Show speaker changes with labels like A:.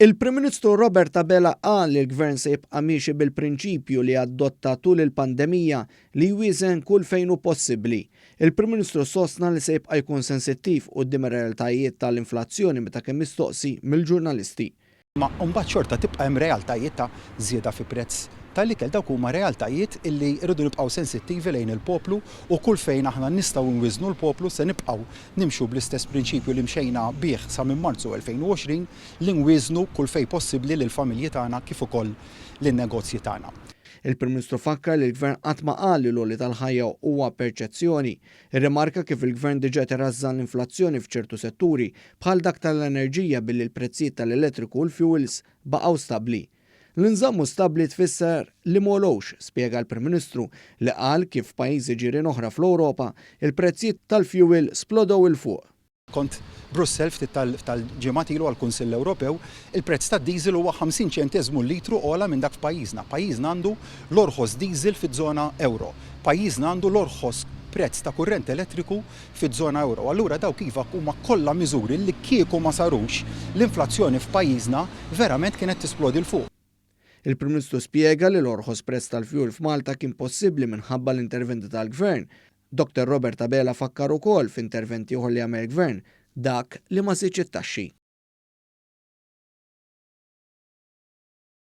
A: Il-Prim Ministru Robert Abela qal li l-Gvern se jibqa' miexi bil-prinċipju li adotta tul il-pandemija li jwieżen kull fejn hu possibbli. Il-Prim Ministru sostna li se jibqa' jkun sensittiv quddiem ir-realtajiet tal-inflazzjoni meta kien mistoqsi mill-ġurnalisti.
B: Imma mbagħad xorta tibqa' hemm realtajiet ta' żieda fi prezz tal-ikel. Dawk huma realtajiet illi rridu nibqgħu sensittivi lejn il-poplu u kull fejn aħna nistgħu nwiżnu l-poplu se nibqgħu nimxu bl-istess prinċipju li mxejna bih sa minn Marzu 2020 li nwieżnu kull fejn possibbli lill-familji tagħna kif ukoll lin-negozji tagħna.
A: Il-Prim Ministru fakkar li l-Gvern qatt ma qal li l-għoli tal-ħajja huwa perċezzjoni. Irrimarka kif il-Gvern diġà qed irażżan l-inflazzjoni f'ċertu setturi bħal dak tal-enerġija billi l-prezzijiet tal-elettriku u l-fuels baqgħu stabbli. Li nżammu stabbli tfisser li m'għolewx, spjega l-Prim Ministru li qal kif f'pajjiżi ġirien oħra fl-Ewropa, il-prezzijiet tal-fuel splodew 'il fuq.
B: Kont Brussell ftit tal-ġimgħat ilu għall-Kunsill Ewropew, il-prezz tad-diesel huwa 50 ċenteżmu l-litru ogħla minn dak f'pajjiżna. Pajjiżna għandu l-orħos diesel fiż-żona ewro. Pajjiżna għandu l-orħos prezz ta' kurrent elettriku fiż-żona ewro. Allura dawk iva huma kollha miżuri li kieku ma sarux, l-inflazzjoni f'pajjiżna verament kienet tisplodi 'l fuq.
A: Il-Prim Ministru spjega li l-orħos prezz tal-fuel f'Malta kien possibbli minħabba l-interventi tal-Gvern. Dr Robert Abela fakkar ukoll f'intervent ieħor li għamel il-Gvern, dak li ma żiedx it-taxxi.